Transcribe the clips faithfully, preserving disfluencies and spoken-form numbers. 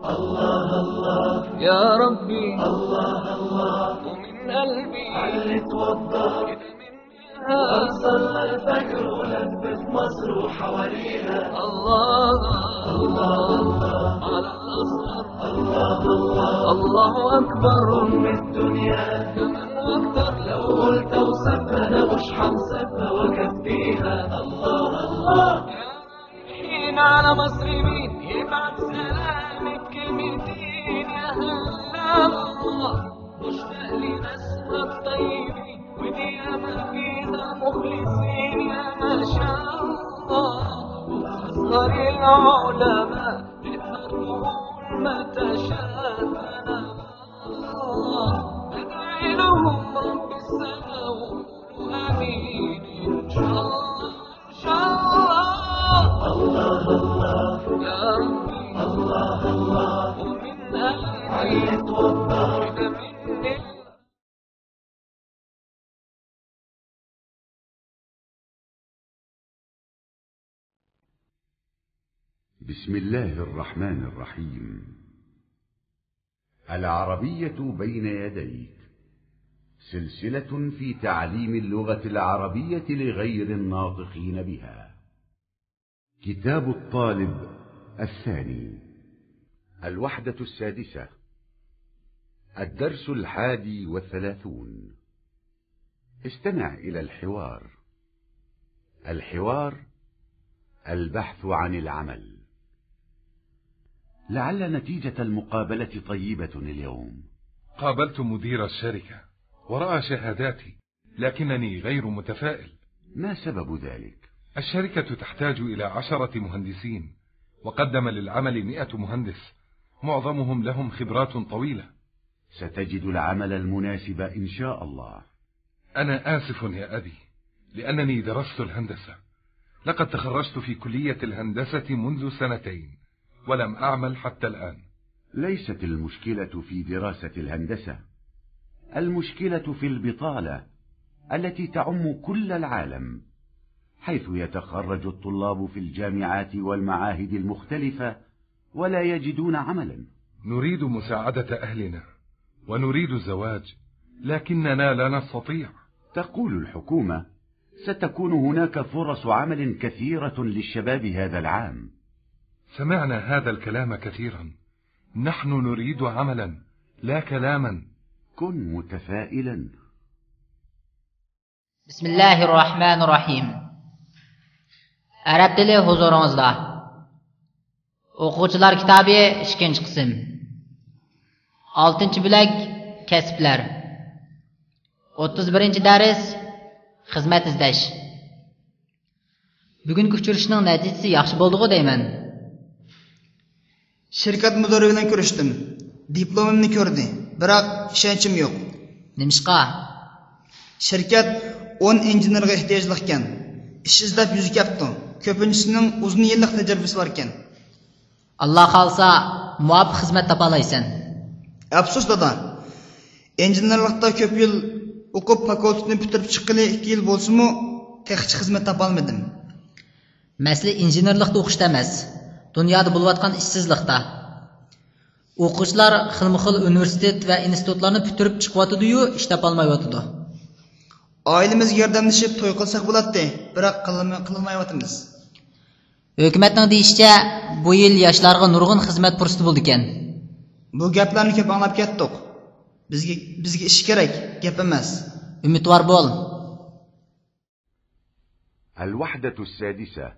الله الله يا ربي، الله الله، ومن قلبي علي توضى. أصلى الفجر ولف في مصر وحواليها. الله الله على الأزهر. الله الله، الله أكبر. أم الدنيا كمان أكتر. لو قلت أوصفها أنا مش حنصفها وأكفيها. الله الله. رايحين على مصر مين يبعت سلامي بكلمتين؟ يا هلا الله، مشتاق لناسها الطيبين، ودي ياما فيها مخلصين، يا ما شاء الله. وأصغر العلماء تقدر تقول ما تشاء. أنا الله أدعي لهم رب السماء، وقولوا آمين إن شاء الله. الله الله يا ربي، الله الله، ومن قلبي علي توضى. بسم الله الرحمن الرحيم. العربية بين يديك، سلسلة في تعليم اللغة العربية لغير الناطقين بها. كتاب الطالب الثاني، الوحدة السادسة، الدرس الحادي والثلاثون. استمع إلى الحوار. الحوار: البحث عن العمل. لعل نتيجة المقابلة طيبة اليوم. قابلت مدير الشركة ورأى شهاداتي، لكنني غير متفائل. ما سبب ذلك؟ الشركة تحتاج إلى عشرة مهندسين، وقدم للعمل مئة مهندس، معظمهم لهم خبرات طويلة. ستجد العمل المناسب إن شاء الله. أنا آسف يا أبي، لأنني درست الهندسة. لقد تخرجت في كلية الهندسة منذ سنتين، ولم أعمل حتى الآن. ليست المشكلة في دراسة الهندسة، المشكلة في البطالة التي تعم كل العالم، حيث يتخرج الطلاب في الجامعات والمعاهد المختلفة ولا يجدون عملا. نريد مساعدة أهلنا، ونريد الزواج، لكننا لا نستطيع. تقول الحكومة: ستكون هناك فرص عمل كثيرة للشباب هذا العام. سمعنا هذا الكلام كثيرا. نحن نريد عملا، لا كلاما. كن متفائلا. بسم الله الرحمن الرحيم. ئەرەب تىلى ھۇزۇرىڭىزدا. ئوقۇغۇچىلار كىتابى، ئىككىنچى قىسىم. ئالتىنچى بۆلەك، كەسىپلەر. ئوتتۇز بىرىنچى دەرس، خىزمەت ئىزدەش. بۈگۈنكى ئۇچرىشىشنىڭ نەتىجىسى ياخشى بولدىغۇ دەيمەن. شىركەت مۇدىرى بىلەن كۆرۈشتۈم. دىپلومۇمنى كۆردى، بىراق ئىشەنچىم يوق. نېمىشقا؟ شىركەت ئون ئىنژېنېرغا ئېھتىياجلىقكەن. ئىش ئىزدەپ يۈزى كەپتۇ. كۆپىنچىسىنىڭ ئۇزۇن يىللىق تەجرىبىسى باركەن. ئاللا خالىسا، مۇۋاپىق خىزمەت تاپالايسەن. ئەپسۇس، دادا. ئىنژېنېرلىقتا كۆپ يىل ئوقۇپ، فاكۇلتېتنى پۈتتۈرۈپ چىققىلى ئىككى يىل بولسىمۇ، تېخىچە خىزمەت تاپالمىدىم. مەسىلە ئىنژېنېرلىقتا ئوقۇشتا ئەمەس، دۇنيادا بولۇۋاتقان ئىشسىزلىقتا. ئوقۇغۇچىلار خىلمۇخىل ئۇنىۋېرسىتېت ۋە ئىنستىتۇتلارنى پۈتتۈرۈپ چىقىۋاتىدۇ-يۇ، ئىش تاپالمايۋاتىدۇ. ئائىلىمىزگە ياردەملىشىپ توي قىلساق بولاتتى، بىراق قىلالماي-، قىلالمايۋاتىمىز. ھۆكۈمەتنىڭ دېيىشىچە، بۇ يىل ياشلارغا نۇرغۇن خىزمەت پۇرسىتى بولىدىكەن. بۇ گەپلەرنى كۆپ ئاڭلاپ كەتتۇق. بىزگە، بىزگە ئىش كېرەك، گەپ ئەمەس. ئۈمىدۋار بول. الوحدة السادسة،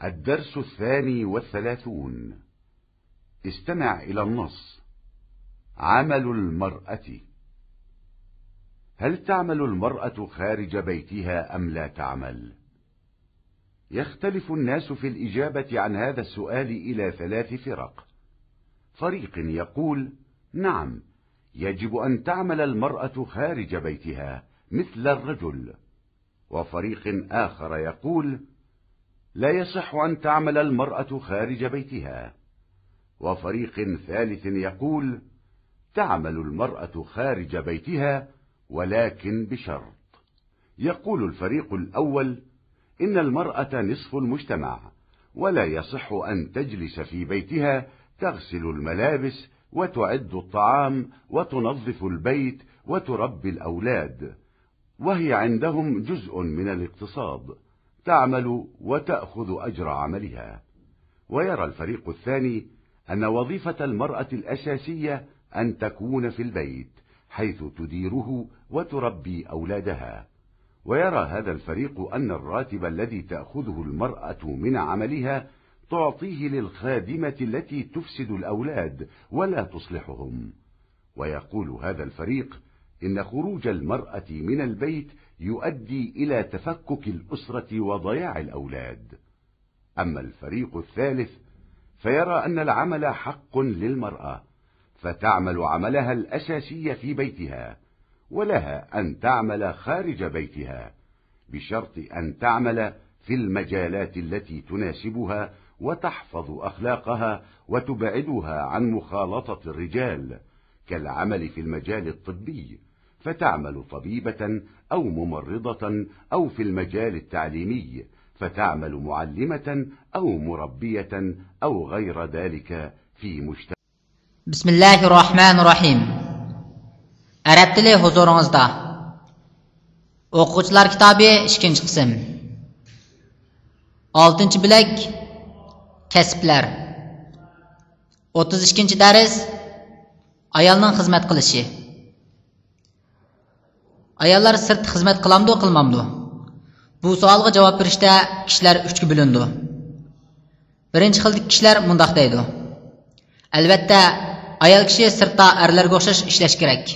الدرس الثاني والثلاثون. استمع إلى النص. عمل المرأة. هل تعمل المرأة خارج بيتها أم لا تعمل؟ يختلف الناس في الإجابة عن هذا السؤال إلى ثلاث فرق. فريق يقول: نعم، يجب أن تعمل المرأة خارج بيتها مثل الرجل. وفريق آخر يقول: لا يصح أن تعمل المرأة خارج بيتها. وفريق ثالث يقول: تعمل المرأة خارج بيتها، ولكن بشرط. يقول الفريق الأول: إن المرأة نصف المجتمع، ولا يصح أن تجلس في بيتها تغسل الملابس وتعد الطعام وتنظف البيت وتربي الأولاد، وهي عندهم جزء من الاقتصاد، تعمل وتأخذ أجر عملها. ويرى الفريق الثاني أن وظيفة المرأة الأساسية أن تكون في البيت، حيث تديره وتربي أولادها. ويرى هذا الفريق أن الراتب الذي تأخذه المرأة من عملها تعطيه للخادمة التي تفسد الأولاد ولا تصلحهم. ويقول هذا الفريق إن خروج المرأة من البيت يؤدي إلى تفكك الأسرة وضياع الأولاد. أما الفريق الثالث فيرى أن العمل حق للمرأة، فتعمل عملها الأساسي في بيتها، ولها أن تعمل خارج بيتها، بشرط أن تعمل في المجالات التي تناسبها وتحفظ أخلاقها وتبعدها عن مخالطة الرجال، كالعمل في المجال الطبي، فتعمل طبيبة أو ممرضة أو في المجال التعليمي، فتعمل معلمة أو مربية أو غير ذلك في مجتمع. بسم الله الرحمن الرحيم. ئەرەب تىلى ھۇزۇرىڭىزدا. ئوقۇغۇچىلار كىتابى، ئىككىنچى قىسىم. ئالتىنچى بۆلەك، كەسىپلەر. ئوتتۇز ئىككىنچى دەرس، ئايالنىڭ خىزمەت قىلىشى. ئاياللار سىرتتا خىزمەت قىلامدۇ، قىلمامدۇ؟ بۇ سوئالغا جاۋاب بېرىشتە كىشىلەر ئۈچكە بۆلۈنىدۇ. بىرىنچى خىلدىكى كىشىلەر مۇنداق دەيدۇ: ئەلۋەتتە، ئايال كىشى سىرتتا ئەرلەرگە ئوخشاش ئىشلەش كېرەك.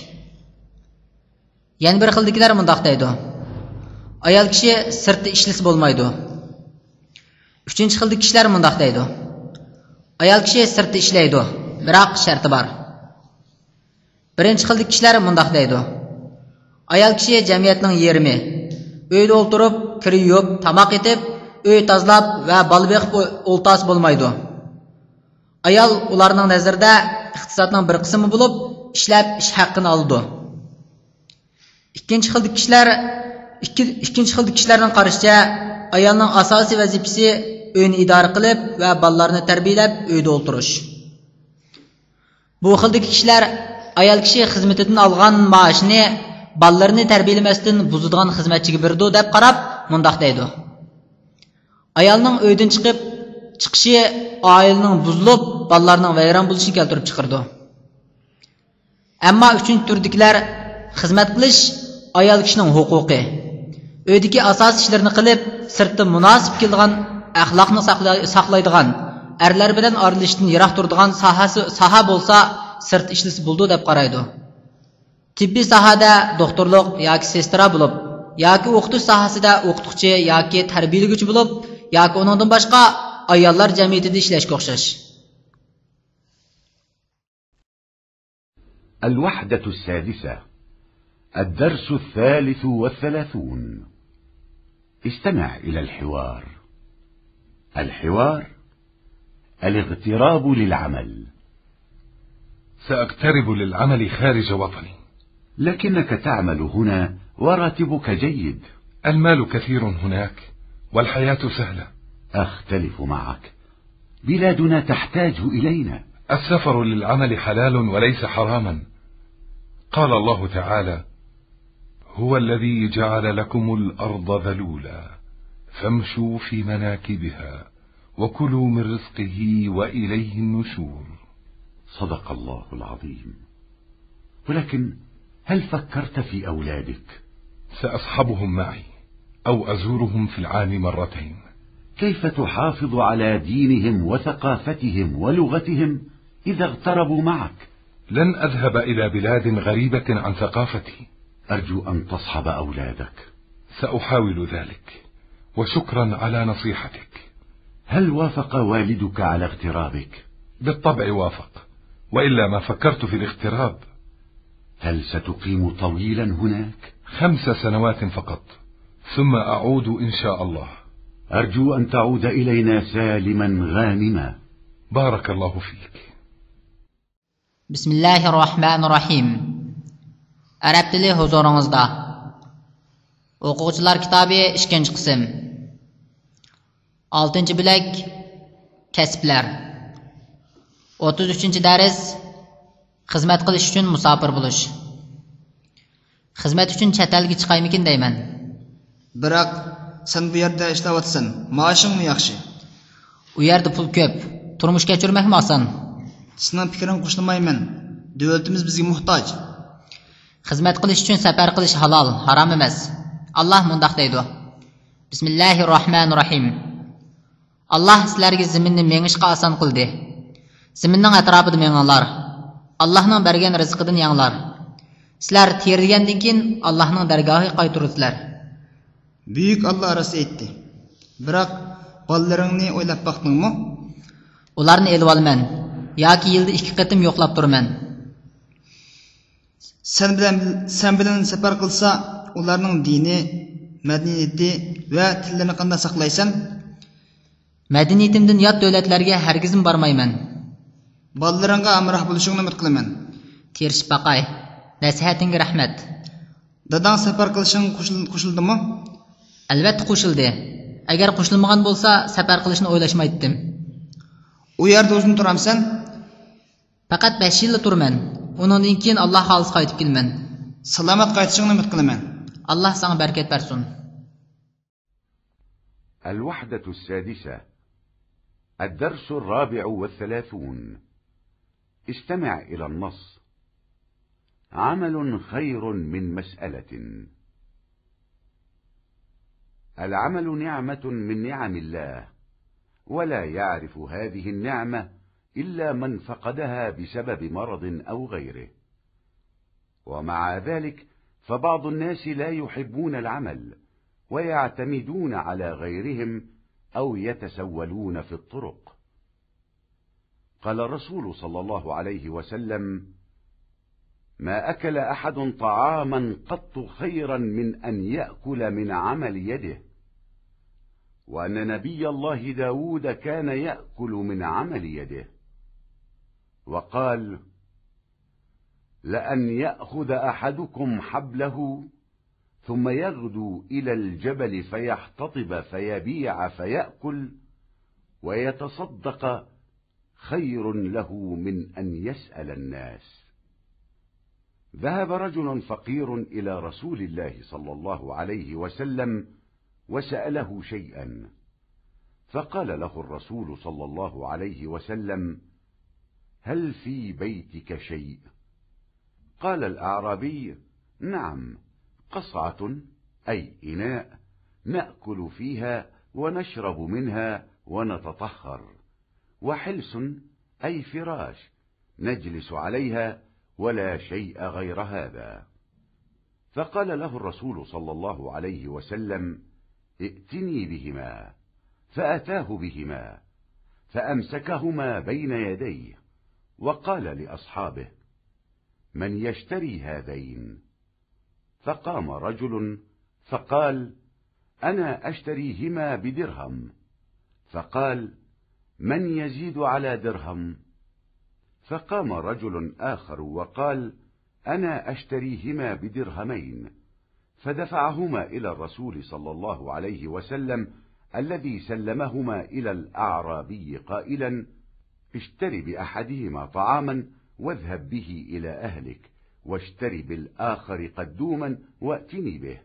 يەنە بىر خىلدىكىلەر مۇنداق دەيدۇ: ئايال كىشى سىرتتا ئىشلىسە بولمايدۇ. ئۈچىنچى خىلدىكى كىشىلەر مۇنداق دەيدۇ: ئايال كىشى سىرتتا ئىشلەيدۇ، بىراق شەرتى بار. بىرىنچى خىلدىكى كىشىلەر مۇنداق دەيدۇ: ئايال كىشى جەمئىيەتنىڭ يېرىمى. ئۆيدە ئولتۇرۇپ، كىر يۇيۇپ، تاماق ئېتىپ، ئۆي تازىلاپ ۋە بالا بېقىپ ئولتۇرسا بولمايدۇ. ئايال ئۇلارنىڭ نەزىرىدە ئىقتىسادنىڭ بىر قىسمى بولۇپ، ئىشلەپ ئىش ھەققىنى ئالىدۇ. ئىككىنچى خىلدىكى كىشىلەر، ئىككى-، ئىككىنچى خىلدىكى كىشىلەرنىڭ قارىشىچە، ئايالنىڭ ئاساسىي ۋەزىپىسى ئۆينى ئىدارە قىلىپ ۋە بالىلارنى تەربىيەلەپ ئۆيدە ئولتۇرۇش. بۇ خىلدىكى كىشىلەر ئايال كىشى خىزمىتىدىن ئالغان مائاشنى بالىلىرىنى تەربىيەلىمەستىن بۇزىدىغان خىزمەتچىگە بېرىدۇ دەپ قاراپ مۇنداق دەيدۇ: ئايالنىڭ ئۆيدىن چىقىپ، چىقىشى ئائىلىنىڭ بۇزۇلۇپ، بالىلارنىڭ ۋەيران بولۇشىنى كەلتۈرۈپ چىقىرىدۇ. ئەمما ئۈچىنچى تۈردىكىلەر خىزمەت قىلىش ئايال كىشىنىڭ ھوقۇقى. ئۆيدىكى ئاساسىي ئىشلىرىنى قىلىپ، سىرتتا مۇناسىپ كېلىدىغان، ئەخلاقنى ساقلاي-، ساقلايدىغان، ئەرلەر بىلەن ئارىلىشىشتىن يىراق تۇرىدىغان ساھەسى، ساھە بولسا سىرتتا ئىشلىسە بولىدۇ دەپ قارايدۇ. تېببىي ساھەدە دوختۇرلۇق ياكى سېسترا بولۇپ، ياكى ئوقۇتۇش ساھەسىدە ئوقۇتقۇچى ياكى تەربىيەلىگۈچى بولۇپ، ياكى ئۇنىڭدىن باشقا ئاياللار جەمئىيىتىدە ئىشلەشكە ئوخشاش. الوحدة السادسة، الدرس الثالث والثلاثون. استمع إلى الحوار. الحوار: الاغتراب للعمل. سأغترب للعمل خارج وطني. لكنك تعمل هنا وراتبك جيد. المال كثير هناك والحياة سهلة. أختلف معك. بلادنا تحتاج إلينا. السفر للعمل حلال وليس حراما. قال الله تعالى: هو الذي جعل لكم الأرض ذلولا فامشوا في مناكبها وكلوا من رزقه وإليه النشور. صدق الله العظيم. ولكن هل فكرت في أولادك؟ سأصحبهم معي أو أزورهم في العام مرتين. كيف تحافظ على دينهم وثقافتهم ولغتهم إذا اغتربوا معك؟ لن أذهب إلى بلاد غريبة عن ثقافتي. أرجو أن تصحب أولادك. سأحاول ذلك، وشكرا على نصيحتك. هل وافق والدك على اغترابك؟ بالطبع وافق، وإلا ما فكرت في الاغتراب. هل ستقيم طويلا هناك؟ خمس سنوات فقط، ثم أعود إن شاء الله. أرجو أن تعود إلينا سالما غانما. بارك الله فيك. بسم الله الرحمن الرحيم. ئەرەب تىلى ھۇزۇرىڭىزدا. ئوقۇغۇچىلار كىتابى، ئىككىنچى قىسىم. ئالتىنچى بۆلەك، كەسىپلەر. ئوتتۇز ئۈچىنچى دەرس، خىزمەت قىلىش ئۈچۈن مۇساپىر بولۇش. خىزمەت ئۈچۈن چەت ئەلگە چىقايمىكىن دەيمەن. بىراق، سەن بۇ يەردە ئىشلەۋاتىسەن، مائاشىڭمۇ ياخشى. ئۇ يەردە پۇل كۆپ، تۇرمۇش كەچۈرمەكمۇ ئاسان. سېنىڭ پىكرىڭگە قوشۇلمايمەن، دۆلىتىمىز بىزگە موھتاج. خىزمەت قىلىش ئۈچۈن سەپەر قىلىش ھالال، ھارام ئەمەس. ئاللاھ مۇنداق دەيدۇ، بىسمىللاھىررەھمانىررەھىم. ئاللاھ سىلەرگە زېمىننى مېڭىشقا ئاسان قىلدى. زېمىننىڭ ئەتراپىدا مېڭىڭلار. ئاللاھنىڭ بەرگەن رىزقىدىن يەڭلار. سىلەر تېرىلگەندىن كېيىن ئاللاھنىڭ دەرگاھىغا قايتۇرۇلىسىلەر. بۈيۈك ئاللاھ راست ئېيتتى. بىراق، بالىلىرىڭنى ئويلاپ باقتىڭمۇ؟ ئۇلارنى ئېلىۋالىمەن ياكى يىلدا ئىككى قېتىم يوقلاپ تۇرىمەن. سەن بىلەن، سەن بىلەن سەپەر قىلسا، ئۇلارنىڭ دىنى، مەدەنىيىتى ۋە تىللىرىنى قانداق ساقلايسەن؟ مەدەنىيىتىمدىن يات دۆلەتلەرگە ھەرگىزمۇ بارمايمەن. بالىلىرىڭغا ھەمراھ بولۇشۇڭنى ئۈمىد قىلىمەن. تىرىشىپ باقاي. نەسىھەتىڭگە رەھمەت. داداڭ سەپەر قىلىشىڭغا قوشۇل-، قوشۇلدىمۇ؟ ئەلۋەتتە قوشۇلدى. ئەگەر قوشۇلمىغان بولسا، سەپەر قىلىشنى ئويلاشمايتتىم. ئۇ يەردە ئۇزۇن تۇرامسەن؟ پەقەت بەش يىللا تۇرىمەن. ئۇنىڭدىن كېيىن ئاللاھ خالىسا قايتىپ كېلىمەن. سالامەت قايتىشىڭنى ئۈمىد قىلىمەن. ئاللاھ ساڭا بەرىكەت بەرسۇن. الوحدة السادسة. الدرس الرابع والثلاثون. استمع إلى النص. عمل خير من مسألة. العمل نعمة من نعم الله، ولا يعرف هذه النعمة إلا من فقدها بسبب مرض أو غيره. ومع ذلك، فبعض الناس لا يحبون العمل، ويعتمدون على غيرهم، أو يتسولون في الطرق. قال الرسول صلى الله عليه وسلم: "ما أكل أحد طعاما قط خيرا من أن يأكل من عمل يده." وأن نبي الله داود كان يأكل من عمل يده. وقال: "لأن يأخذ أحدكم حبله ثم يغدو إلى الجبل فيحتطب فيبيع فيأكل ويتصدق خير له من أن يسأل الناس." ذهب رجل فقير إلى رسول الله صلى الله عليه وسلم وسأله شيئا، فقال له الرسول صلى الله عليه وسلم: "هل في بيتك شيء؟" قال الأعرابي: "نعم، قصعة، أي إناء، نأكل فيها ونشرب منها ونتطهر، وحلس، أي فراش، نجلس عليها، ولا شيء غير هذا." فقال له الرسول صلى الله عليه وسلم: "ائتني بهما." فأتاه بهما، فأمسكهما بين يديه، وقال لأصحابه: "من يشتري هذين؟" فقام رجل فقال: "أنا أشتريهما بدرهم." فقال: "من يزيد على درهم؟" فقام رجل آخر وقال: "أنا أشتريهما بدرهمين." فدفعهما إلى الرسول صلى الله عليه وسلم الذي سلمهما إلى الأعرابي قائلا: "اشتر بأحدهما طعاما واذهب به إلى أهلك، واشتر بالآخر قدوما وأتني به."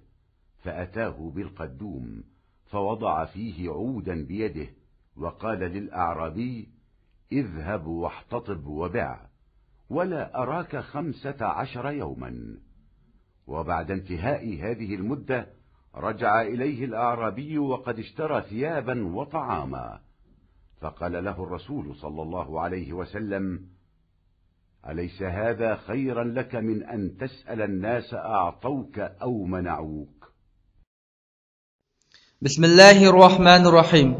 فأتاه بالقدوم، فوضع فيه عودا بيده، وقال للأعرابي: "اذهب واحتطب وبع، ولا أراك خمسة عشر يوما." وبعد انتهاء هذه المدة، رجع إليه الأعرابي وقد اشترى ثيابا وطعاما. فقال له الرسول صلى الله عليه وسلم: "أليس هذا خيرا لك من أن تسأل الناس أعطوك أو منعوك؟" بىسمىللاھىررەھمانىررەھىم.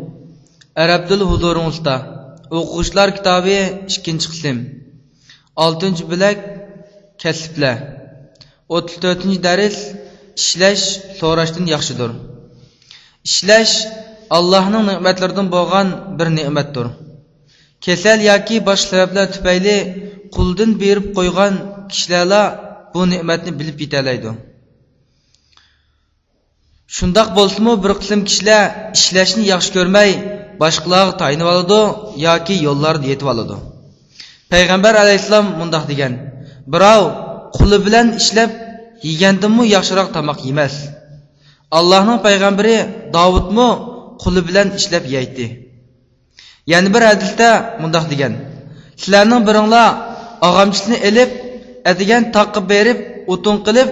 ئەرەب تىلى ھۇزۇرۇڭلاردا. ئوقۇغۇچىلار كىتابى، ئىككىنچى قىسىم. ئالتىنچى بۆلەك، كەسىپلەر. ئوتتۇز تۆتىنچى دەرس، ئىشلەش سوراشتىن ياخشىدۇر. ئىشلەش ئاللاھنىڭ نېمەتلىرىدىن بولغان بىر نېمەتتۇر. كېسەل ياكى باشقا سەۋەبلەر تۈپەيلى قولدىن بېرىپ قويغان كىشىلەرلا بۇ نېمەتنى بىلىپ يېتەلەيدۇ. شۇنداق بولسىمۇ، بىر قىسىم كىشىلەر ئىشلەشنى ياخشى كۆرمەي، باشقىلارغا تايىنىۋالىدۇ ياكى يوللاردا يېتىۋالىدۇ. پەيغەمبەر ئەلەيھىسسالام مۇنداق دېگەن: «بىراۋ قولى بىلەن ئىشلەپ يېگەندىنمۇ ياخشىراق تاماق يېمەس.» ئاللاھنىڭ پەيغەمبىرى داۋۇتمۇ قولى بىلەن ئىشلەپ يەيتتى. يەنە بىر ھەدىستە مۇنداق دېگەن: «سىلەرنىڭ بىرىڭلار ئاغامچىسىنى ئېلىپ، ئەتىگەن تاغقا بېرىپ ئوتۇن قىلىپ،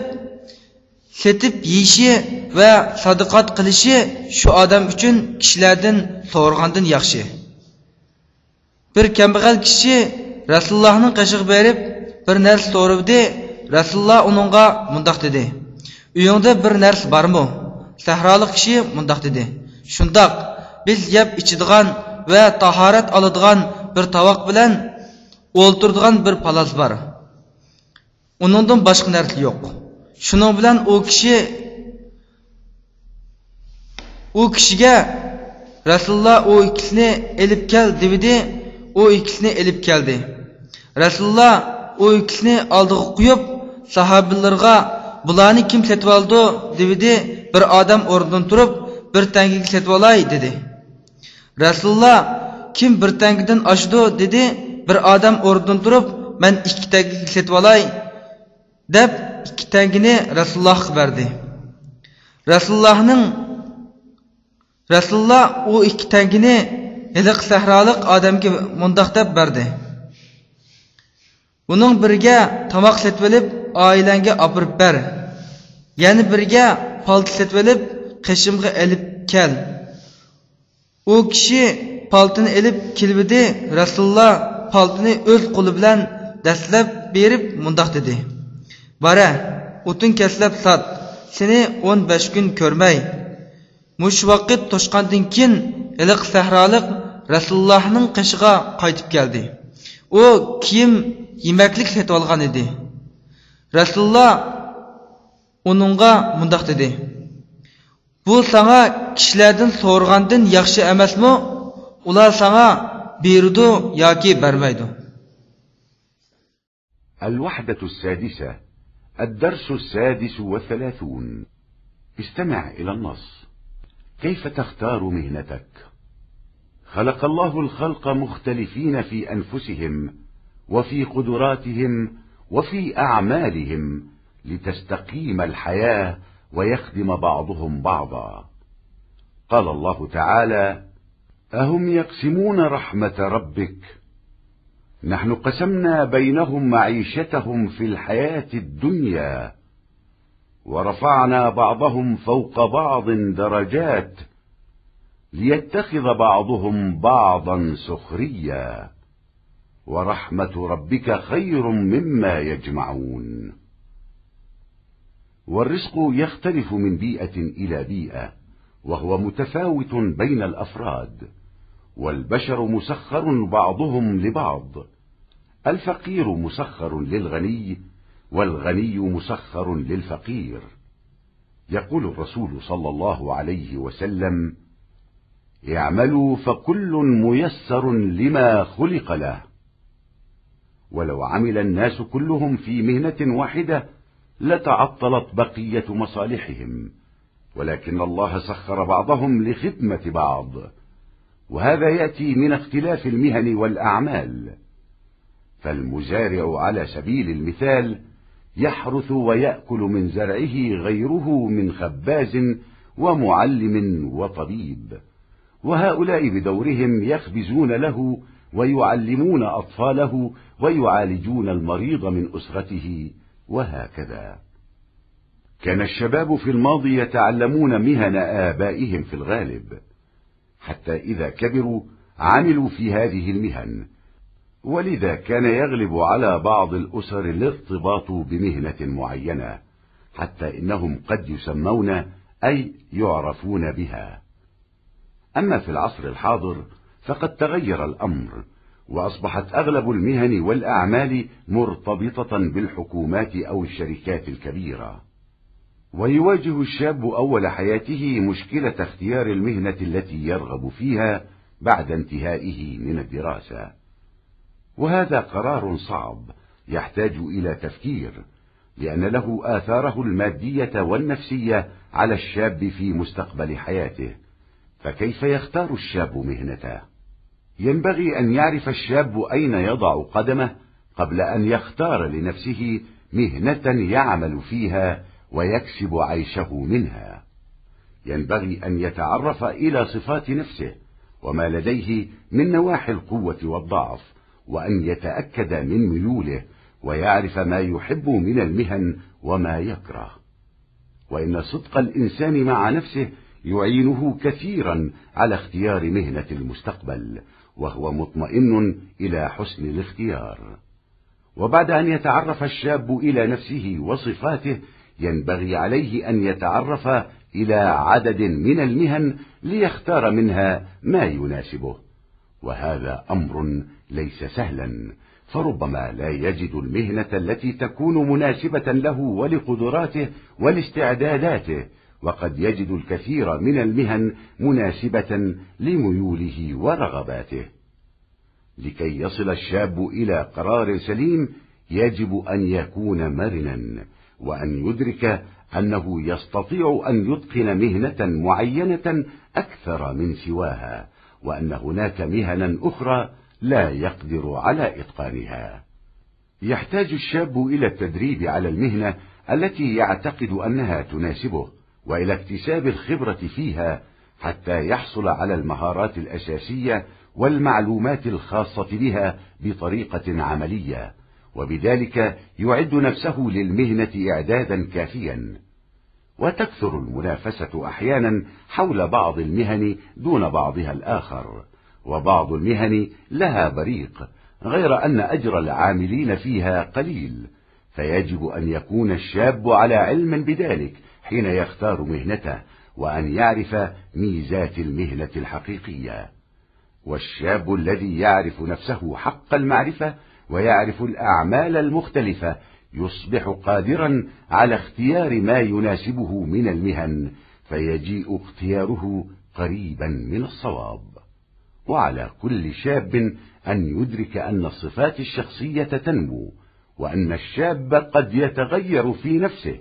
سېتىپ يېيىشى ۋە سەدىقات قىلىشى شۇ ئادەم ئۈچۈن كىشىلەردىن سورىغاندىن ياخشى.» بىر كەمبەغەل كىشى رەسۇلۇللاھنىڭ قېشىغا بېرىپ، بىر نەرسە سورىدى. رەسۇلۇللا ئۇنىڭغا مۇنداق دېدى: «ئۆيۈڭدە بىر نەرسە بارمۇ؟» سەھرالىق كىشى مۇنداق دېدى: «شۇنداق، بىز يەپ ئىچىدىغان ۋە تاھارەت ئالىدىغان بىر تاۋاق بىلەن ئولتۇرىدىغان بىر پالاس بار. ئۇنىڭدىن باشقا نەرسە يوق.» شۇنىڭ بىلەن ئۇ كىشى، ئۇ كىشىگە رەسۇلۇللا «ئۇ ئىككىسىنى ئېلىپ كەل» دېۋىدى. ئۇ ئىككىسىنى ئېلىپ كەلدى. رەسۇلۇللا ئۇ ئىككىسىنى ئالدىغا قويۇپ، ساھابىلىرىغا: «بۇلارنى كىم سېتىۋالىدۇ؟» دېۋىدى. بىر ئادەم ئورنىدىن تۇرۇپ: «بىر تەڭگىگە سېتىۋالاي» دېدى. رەسۇلۇللا: «كىم بىر تەڭگىدىن ئاشىدۇ؟» دېدى. بىر ئادەم ئورنىدىن تۇرۇپ: «مەن ئىككى تەڭگىگە سېتىۋالاي» دەپ، ئىككى تەڭگىنى رەسۇلۇللاغا بەردى. رەسۇلۇللانىڭ، رەسۇلۇللا ئۇ ئىككى تەڭگىنى ھېلىقى سەھرالىق ئادەمگە مۇنداق دەپ بەردى: «بۇنىڭ بىرىگە تاماق سېتىۋېلىپ، ئائىلەڭگە ئاپىرىپ بەر. يەنە بىرىگە پالتا سېتىۋېلىپ، قېشىمغا ئېلىپ كەل.» ئۇ كىشى پالتىنى ئېلىپ كېلىۋىدى. رەسۇلۇللا پالتىنى ئۆز قولى بىلەن دەسسەپ بېرىپ مۇنداق دېدى: «بارە، ئوتۇن كەسلەپ سات، سېنى ئون بەش كۈن كۆرمەي.» مۇشۇ ۋاقىت توشقاندىن كېيىن، ھېلىقى سەھرالىق رەسۇلۇللانىڭ قېشىغا قايتىپ كەلدى. ئۇ كىيىم، يېمەكلىك سېتىۋالغان ئىدى. رەسۇلۇللا ئۇنىڭغا مۇنداق دېدى: «بۇ ساڭا كىشىلەردىن سورىغاندىن ياخشى ئەمەسمۇ؟ ئۇلار ساڭا بېرىدۇ ياكى بەرمەيدۇ.» الوحدة السادسة، الدرس السادس والثلاثون. استمع إلى النص. كيف تختار مهنتك؟ خلق الله الخلق مختلفين في أنفسهم وفي قدراتهم وفي أعمالهم لتستقيم الحياة ويخدم بعضهم بعضا. قال الله تعالى: أهم يقسمون رحمة ربك؟ نحن قسمنا بينهم معيشتهم في الحياة الدنيا ورفعنا بعضهم فوق بعض درجات ليتخذ بعضهم بعضا سخريا ورحمة ربك خير مما يجمعون. والرزق يختلف من بيئة إلى بيئة، وهو متفاوت بين الأفراد، والبشر مسخر بعضهم لبعض، الفقير مسخر للغني، والغني مسخر للفقير. يقول الرسول صلى الله عليه وسلم: اعملوا فكل ميسر لما خلق له. ولو عمل الناس كلهم في مهنة واحدة لتعطلت بقية مصالحهم، ولكن الله سخر بعضهم لخدمة بعض، وهذا يأتي من اختلاف المهن والأعمال. فالمزارع على سبيل المثال يحرث ويأكل من زرعه غيره من خباز ومعلم وطبيب، وهؤلاء بدورهم يخبزون له ويعلمون أطفاله ويعالجون المريض من أسرته، وهكذا. كان الشباب في الماضي يتعلمون مهن آبائهم في الغالب، حتى إذا كبروا عملوا في هذه المهن، ولذا كان يغلب على بعض الأسر الارتباط بمهنة معينة، حتى إنهم قد يسمون، أي يعرفون بها. أما في العصر الحاضر فقد تغير الأمر، وأصبحت أغلب المهن والأعمال مرتبطة بالحكومات أو الشركات الكبيرة. ويواجه الشاب أول حياته مشكلة اختيار المهنة التي يرغب فيها بعد انتهائه من الدراسة، وهذا قرار صعب يحتاج إلى تفكير، لأن له آثاره المادية والنفسية على الشاب في مستقبل حياته. فكيف يختار الشاب مهنته؟ ينبغي أن يعرف الشاب أين يضع قدمه قبل أن يختار لنفسه مهنة يعمل فيها ويكسب عيشه منها. ينبغي أن يتعرف إلى صفات نفسه وما لديه من نواحي القوة والضعف، وأن يتأكد من ميوله، ويعرف ما يحب من المهن وما يكره. وإن صدق الإنسان مع نفسه يعينه كثيرا على اختيار مهنة المستقبل، وهو مطمئن إلى حسن الاختيار. وبعد أن يتعرف الشاب إلى نفسه وصفاته، ينبغي عليه أن يتعرف إلى عدد من المهن ليختار منها ما يناسبه، وهذا أمر ليس سهلا، فربما لا يجد المهنة التي تكون مناسبة له ولقدراته ولاستعداداته، وقد يجد الكثير من المهن مناسبة لميوله ورغباته. لكي يصل الشاب إلى قرار سليم، يجب أن يكون مرنا، وأن يدرك أنه يستطيع أن يتقن مهنة معينة أكثر من سواها، وأن هناك مهنا أخرى لا يقدر على إتقانها. يحتاج الشاب إلى التدريب على المهنة التي يعتقد أنها تناسبه، وإلى اكتساب الخبرة فيها، حتى يحصل على المهارات الأساسية والمعلومات الخاصة بها بطريقة عملية، وبذلك يعد نفسه للمهنة إعدادا كافيا. وتكثر المنافسة أحيانا حول بعض المهن دون بعضها الآخر، وبعض المهن لها بريق، غير أن أجر العاملين فيها قليل، فيجب أن يكون الشاب على علم بذلك حين يختار مهنته، وأن يعرف ميزات المهنة الحقيقية. والشاب الذي يعرف نفسه حق المعرفة ويعرف الأعمال المختلفة يصبح قادرا على اختيار ما يناسبه من المهن، فيجيء اختياره قريبا من الصواب. وعلى كل شاب أن يدرك أن الصفات الشخصية تنمو، وأن الشاب قد يتغير في نفسه،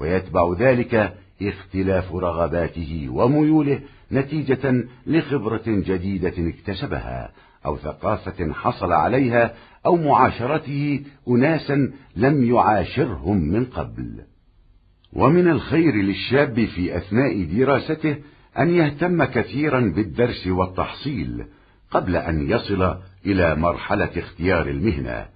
ويتبع ذلك اختلاف رغباته وميوله نتيجة لخبرة جديدة اكتسبها، أو ثقافة حصل عليها، أو معاشرته أناسا لم يعاشرهم من قبل. ومن الخير للشاب في أثناء دراسته أن يهتم كثيرا بالدرس والتحصيل قبل أن يصل إلى مرحلة اختيار المهنة،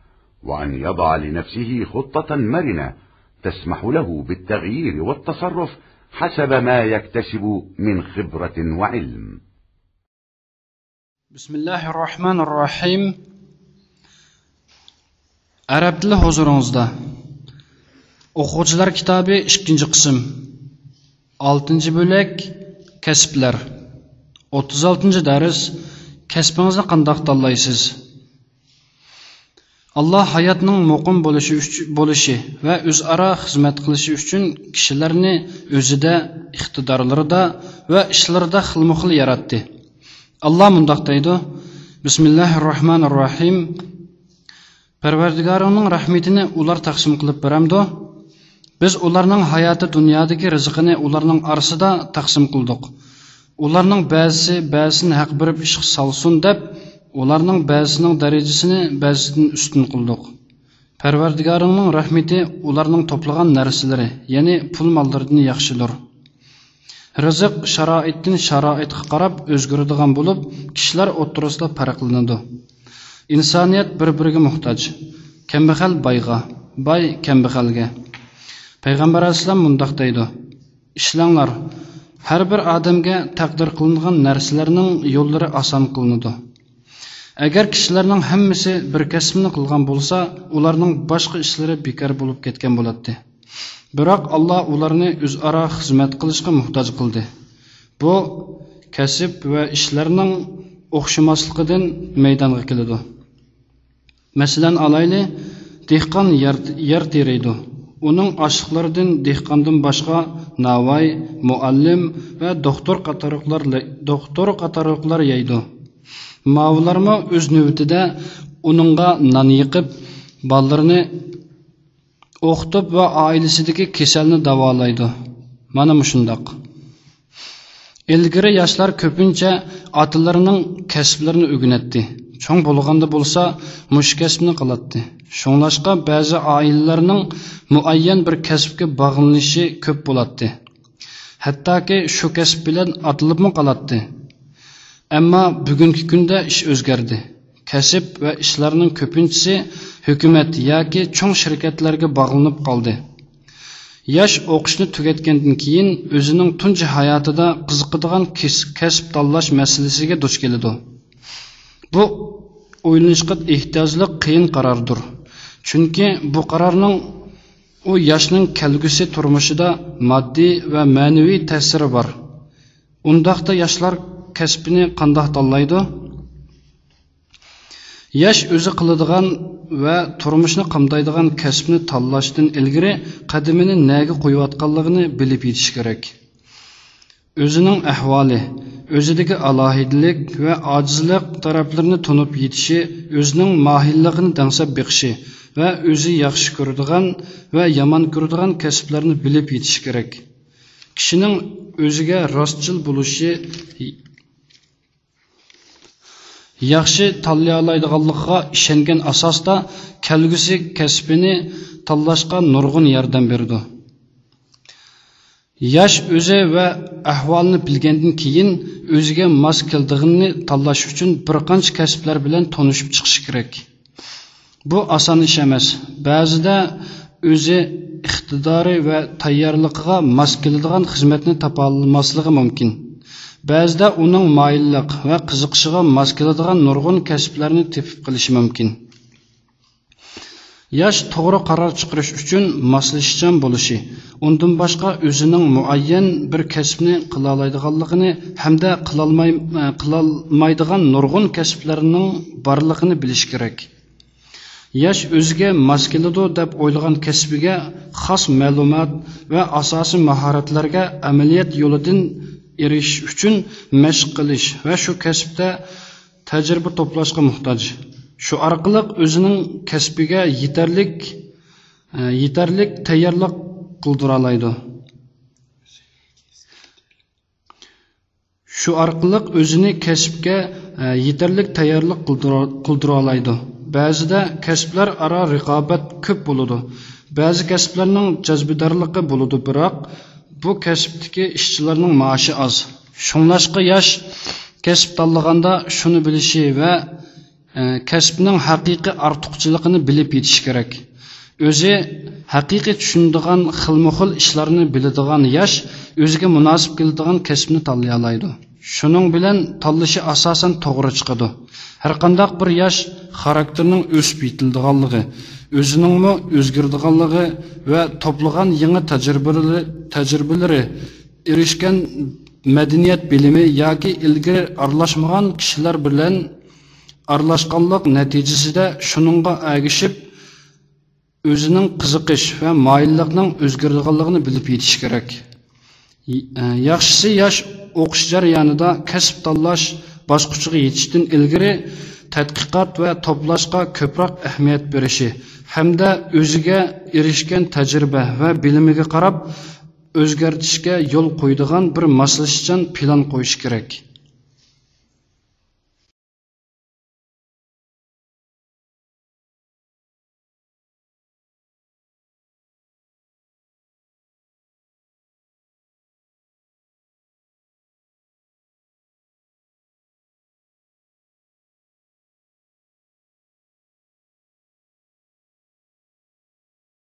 وأن يضع لنفسه خطة مرنة تسمح له بالتغيير والتصرف حسب ما يكتسب من خبرة وعلم. بسم الله الرحمن الرحيم. ئەرەب تىلى ھۇزۇرىڭىزدا. ئوقۇغۇچىلار كىتابى، ئىككىنچى قىسىم. ئالتىنچى بۆلەك، كەسىپلەر. ئوتتۇز ئالتىنچى دەرس، كەسپىڭىزنى قانداق تاللايسىز؟ ئاللا ھاياتنىڭ مۇقىم بولۇشى ئۈچ-، بولۇشى ۋە ئۆزئارا خىزمەت قىلىشى ئۈچۈن كىشىلەرنى ئۆزىدە، ئىقتىدارلىرىدا ۋە ئىشلىرىدا خىلمۇ خىل ياراتتى. ئاللا مۇنداق دەيدۇ: بىسمىللاھىررەھمانىررەھىم. پەرۋەردىگارىڭنىڭ رەھمىتىنى ئۇلار تەقسىم قىلىپ بېرەمدۇ؟ بىز ئۇلارنىڭ ھاياتى دۇنيادىكى رىزقىنى ئۇلارنىڭ ئارىسىدا تەقسىم قىلدۇق. ئۇلارنىڭ بەزىسى بەزىسىنى ھەق بېرىپ ئىشقا سالسۇن دەپ، ئۇلارنىڭ بەزىسىنىڭ دەرىجىسىنى بەزىسىدىن ئۈستۈن قىلدۇق. پەرۋەردىگارىڭنىڭ رەھمىتى ئۇلارنىڭ توپلىغان نەرسىلىرى، يەنى پۇل ماللىرىدىن ياخشىدۇر. رىزىق شارائىتتىن شارائىتقا قاراپ ئۆزگىرىدىغان بولۇپ، كىشىلەر ئوتتۇرىسىدا پەرقلىنىدۇ. ئىنسانىيەت بىر-بىرىگە موھتاج. كەمبەغەل بايغا، باي كەمبەغەلگە. پەيغەمبەر ئەلەيھىسسالام مۇنداق دەيدۇ: ئىشلەڭلار، ھەر بىر ئادەمگە تەقدىر قىلىنغان نەرسىلەرنىڭ يوللىرى ئاسان قىلىنىدۇ. ئەگەر كىشىلەرنىڭ ھەممىسى بىر كەسىپنى قىلغان بولسا، ئۇلارنىڭ باشقا ئىشلىرى بىكار بولۇپ كەتكەن بولاتتى. بىراق، ئاللا ئۇلارنى ئۆزئارا خىزمەت قىلىشقا موھتاج قىلدى. بۇ كەسىپ ۋە ئىشلارنىڭ ئوخشىماسلىقىدىن مەيدانغا كېلىدۇ. مەسىلەن ئالايلى، دېھقان يەر، يەر تېرىيدۇ. ئۇنىڭ ئاشلىقلىرىدىن دېھقاندىن باشقا ناۋاي، مۇئەللىم ۋە دوختۇر قاتارلىقلار، دوختۇر قاتارلىقلار يەيدۇ. ماۋۇلارمۇ ئۆز نۆۋىتىدە ئۇنىڭغا نان يېقىپ، بالىلىرىنى ئوقۇتۇپ ۋە ئائىلىسىدىكى كېسەلنى داۋالايدۇ. مانا مۇشۇنداق. ئىلگىرى ياشلار كۆپىنچە ئاتىلىرىنىڭ كەسىپلىرىنى ئۆگىنەتتى. چوڭ بولغاندا بولسا مۇشۇ كەسىپنى قىلاتتى. شۇڭلاشقا بەزى ئائىلىلەرنىڭ مۇئەييەن بىر كەسىپكە باغلىنىشى كۆپ بولاتتى. ھەتتاكى شۇ كەسىپ بىلەن ئاتىلىپمۇ قالاتتى. ئەمما بۈگۈنكى كۈندە ئىش ئۆزگەردى. كەسىپ ۋە ئىشلارنىڭ كۆپىنچىسى ھۆكۈمەت ياكى چوڭ شىركەتلەرگە باغلىنىپ قالدى. ياش ئوقۇشنى تۈگەتكەندىن كېيىن ئۆزىنىڭ تۇنجى ھاياتىدا قىزىقىدىغان كېس-، كەسىپ تاللاش مەسىلىسىگە دۇچ كېلىدۇ. بۇ ئويلىنىشقا ئېھتىياجلىق قىيىن قاراردۇر. چۈنكى بۇ قارارنىڭ ئۇ ياشنىڭ كەلگۈسى تۇرمۇشىدا ماددىي ۋە مەنىۋى تەسىرى بار. ئۇنداقتا ياشلار كەسپىنى قانداق تاللايدۇ؟ ياش ئۆزى قىلىدىغان ۋە تۇرمۇشنى قامدايدىغان كەسىپنى تاللاشتىن ئىلگىرى قەدىمىنى نەگە قويۇۋاتقانلىقىنى بىلىپ يېتىشى كېرەك. ئۆزىنىڭ ئەھۋالى، ئۆزىدىكى ئالاھىدىلىك ۋە ئاجىزلىق تەرەپلىرىنى تونۇپ يېتىشى، ئۆزىنىڭ ماھىرلىقىنى دەڭسەپ بېقىشى ۋە ئۆزى ياخشى كۆرىدىغان ۋە يامان كۆرىدىغان كەسىپلەرنى بىلىپ يېتىشى كېرەك. كىشىنىڭ ئۆزىگە راستچىل بولۇشى، ياخشى تاللىيالايدىغانلىقىغا ئىشەنگەن ئاساستا كەلگۈسى كەسپىنى تاللاشقا نۇرغۇن ياردەم بېرىدۇ. ياش ئۆزى ۋە ئەھۋالىنى بىلگەندىن كېيىن، ئۆزىگە ماس كېلىدىغىنىنى تاللاش ئۈچۈن بىر قانچە كەسىپلەر بىلەن تونۇشۇپ چىقىشى كېرەك. بۇ ئاسان ئىش ئەمەس. بەزىدە ئۆزى ئىقتىدارى ۋە تەييارلىقىغا ماس كېلىدىغان خىزمەتنى تاپالماسلىقى مۇمكىن. بەزىدە ئۇنىڭ مايىللىق ۋە قىزىقىشىغا ماس كېلىدىغان نۇرغۇن كەسىپلەرنى تېپىپ قېلىشى مۇمكىن. ياش توغرا قارار چىقىرىش ئۈچۈن ماسلىشىشچان بولۇشى، ئۇندىن باشقا ئۆزىنىڭ مۇئەييەن بىر كەسىپنى قىلالايدىغانلىقىنى ھەمدە قىلالماي-، قىلالمايدىغان نۇرغۇن كەسىپلەرنىڭ بارلىقىنى بىلىشى كېرەك. ياش ئۆزىگە ماس كېلىدۇ دەپ ئويلىغان كەسپىگە خاس مەلۇمات ۋە ئاساسىي ماھارەتلەرگە ئەمەلىيەت يولىدىن ئېرىشىش ئۈچۈن مەشىق قىلىش ۋە شۇ كەسىپتە تەجرىبە توپلاشقا موھتاج. شۇ ئارقىلىق ئۆزىنىڭ كەسپىگە يېتەرلىك، ئە، يېتەرلىك تەييارلىق قىلدۇرالايدۇ. شۇ ئارقىلىق ئۆزىنى كەسىپكە، ئە، يېتەرلىك تەييارلىق قىلدۇرا-، قىلدۇرالايدۇ. بەزىدە كەسىپلەر ئارا رىقابەت كۆپ بولىدۇ. بەزى كەسىپلەرنىڭ جەزبىدارلىقى بولىدۇ، بىراق بۇ كەسىپتىكى ئىشچىلارنىڭ مائاشى ئاز. شۇڭلاشقا ياش كەسىپ تاللىغاندا شۇنى بىلىشى ۋە ئە، كەسىپنىڭ ھەقىقىي ئارتۇقچىلىقىنى بىلىپ يېتىشى كېرەك. ئۆزى ھەقىقىي چۈشىنىدىغان خىلمۇخىل ئىشلارنى بىلىدىغان ياش ئۆزىگە مۇناسىپ كېلىدىغان كەسىپنى تاللىيالايدۇ. شۇنىڭ بىلەن تاللىشى ئاساسەن توغرا چىقىدۇ. ھەرقانداق بىر ياش خاراكتېرىنىڭ ئۆسۈپ يېتىلىدىغانلىقى، ئۆزىنىڭمۇ ئۆزگىرىدىغانلىقى ۋە توپلىغان يېڭى تەجرىبىلىرى، تەجرىبىلىرى، ئېرىشكەن مەدەنىيەت بىلىمى ياكى ئىلگىرى ئارىلاشمىغان كىشىلەر بىلەن ئارىلاشقانلىق نەتىجىسىدە شۇنىڭغا ئەگىشىپ ئۆزىنىڭ قىزىقىش ۋە مايىللىقنىڭ ئۆزگىرىدىغانلىقىنى بىلىپ يېتىشى كېرەك. ياخشىسى ياش ئوقۇش جەريانىدا كەسىپ تاللاش باسقۇچىغا يېتىشتىن ئىلگىرى تەتقىقات ۋە توپلاشقا كۆپرەك ئەھمىيەت بېرىشى ھەمدە ئۆزىگە ئېرىشكەن تەجرىبە ۋە بىلىمىگە قاراپ ئۆزگەرتىشكە يول قويىدىغان بىر ماسلىشىشچان پىلان قويۇشى كېرەك.